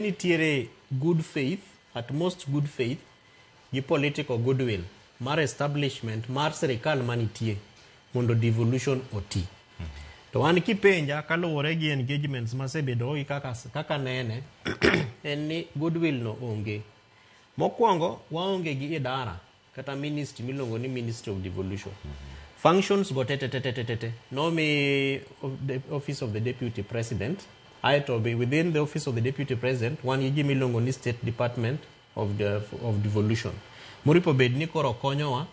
Nitiere good faith, at most good faith, gi political goodwill mar establishment mar sirikal manitie mondo devolution oti. To an kipenja kaluwore gi engagements masebedo gi kaka nene en ni goodwill no onge. Mokwongo waonge gi idara kata ministry miluongo ni Ministry of Devolution. Functions go te te te te te te nomi the Office of the Deputy President. Aeto be within the Office of the Deputy President wan gi gima iluongo ni State Department of Devolution. Moripo bed ni koro konyowa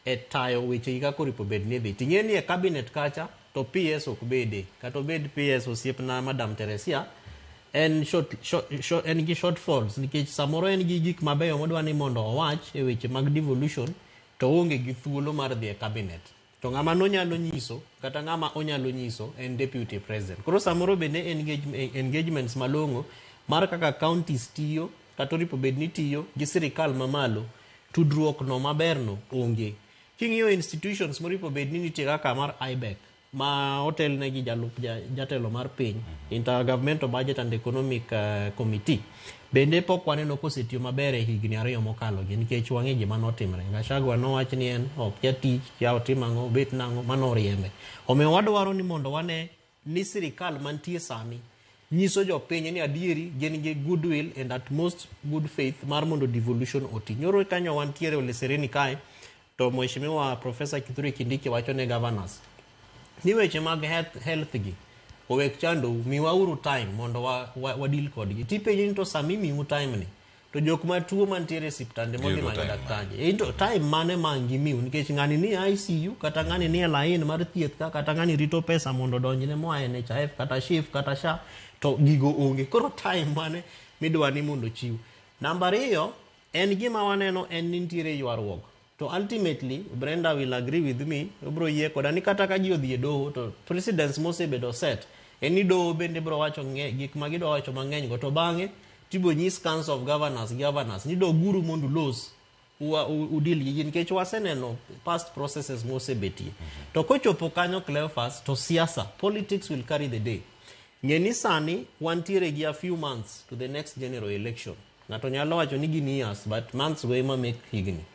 e tayo weche gi kaka oripo bed ni dhi. Ting'e ni e cabinet kacha to PS ok bede. Kata obed PS osiepna Madam Teresia en short, short, short, en gi shortfalls nikech samoro en gi gik mabeyo modwa ni mondo owach e weche mag devolution to oonge gi thuolo mar dhi e cabinet. To ng'ama nonyalo nyiso kata ng'ama onyalo nyiso en deputy president. Koro samoro bende engagements malong'o mar kaka counties tiyo kata oripo bed ni tiyo gi sirikal mamalo, tudruok no maber no onge. King'iyo institutions moripo bed ni nitie kaka mar IBEC ma otelne gi jalup jatelo mar piny, Intergovernmental Budget and Economic Committee, bende pok waneno kosetiyo maber e higni 2 mokalo gi nikech wang'e gima notimre. Gachagua nowach ni en ok jatich, kia otim ang'o, obet nang'o, mano oriembe. Omiyo wadwaro ni mondo wane ni sirikal mantie sani nyiso jopiny ni adieri gin gi goodwill and at most good faith mar mondo devolution oti. Nyoro kanyo wantiere Ole Sereni kae to Mheshimiwa Professor Kithure Kindiki wacho ne governors ni weche mag health gi owek chandou, miwauru time mondo wa deal kodgi. Tipenji ni to sama imiu time ni to jok matuo mantiere e siptande modhi Giyudo manyo time. daktache. To time mane ma ang' gimiu nikech ng'ani ni e ICU kata ng'ani ni e line mar thieth ka kata ng'ani rito pesa mondo odonjne moa e NHIF kata SHIF kata SHA to gigo onge. Koro time mane midwa ni mondo ochiw. Namba 2 en gima waneno en ni nitiere ywaruok. To ultimately Brenda will agree with me, obro yie koda ni kata ka ji odhi e doho to precedents mosebedo set en ni doho bende bro wacho gik ma gidwa wacho mang'eny go to bang'e tibo nyis Council of Governors, governors ni doguru mondo ulos udil gi gi nikech waseneno past processes mosebetie. To kochopo kanyo Cleophas to siasa, politics will carry the day. Ng'e ni sani wantiere gi a few months to the next general election. Ng'ato nyalo wacho ni gin years, but months go ema make higni.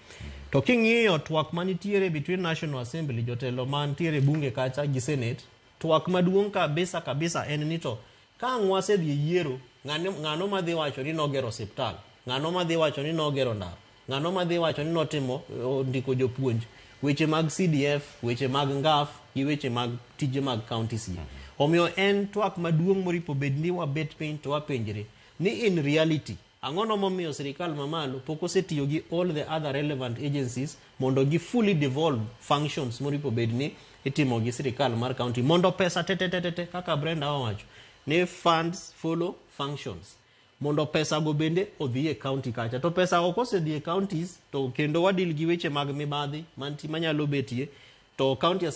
To king'iyo twak manitiere between National Assembly, jotelo mantiere bunge kacha gi Senate, twak maduong' kabisa kabisa en ni to ka ang' wasedhi e yiero, ng'ano madhi wacho ni nogero osiptal, ng'ano madhi wacho ni nogero ndara, ng'ano madhi wacho ni notimo ndiko jopuonj, weche mag CDF, weche mag NGAF gi weche mag tije mag counties gi. Omiyo en twak maduong' moripo bed ni wabet piny to wapenjre ni in reality ang'ono momiyo sirikal mamalo pok osetiyo gi all the other relevant agencies mondo gi fully devolve functions moripo bed ni itimo gi sirikal mar county mondo pesa te te te te te kaka Brenda owacho ni funds follow functions mondo pesa go bende odhi e county kacha to pesa ok osedhi e counties to kendo wadil gi weche mag mibadhi mantie manyalo betie to county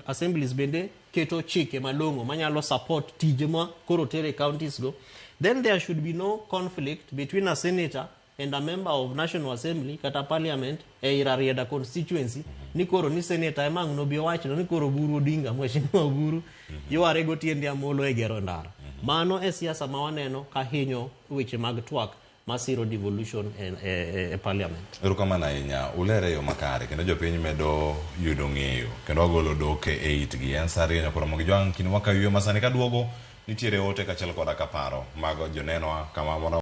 assemblies bende keto chike malong'o manyalo support tije ma koro tere counties go, then there should be no conflict between a senator and a member of National Assembly kata parliament e Rarieda constituency ni koro ni senator ema ang' nobi owachno ni koro Oburu Odinga, Mheshimiwa Oburu yware go Otiende Amolo e gero ndara. Mano e siasa ma waneno ka hinyo weche mag twak masiro devolution e parliament. Erokamano ahinya, ulere e yo makare kendo jopiny medo yudo ng'eyo kendo wagolo doke e itgi. En sa 2 nyakoro mogi jwang' kinde mwaka yueyo masani kaduogo nitiere ote kaachiel koda ka paro mag jonenowa kama moro.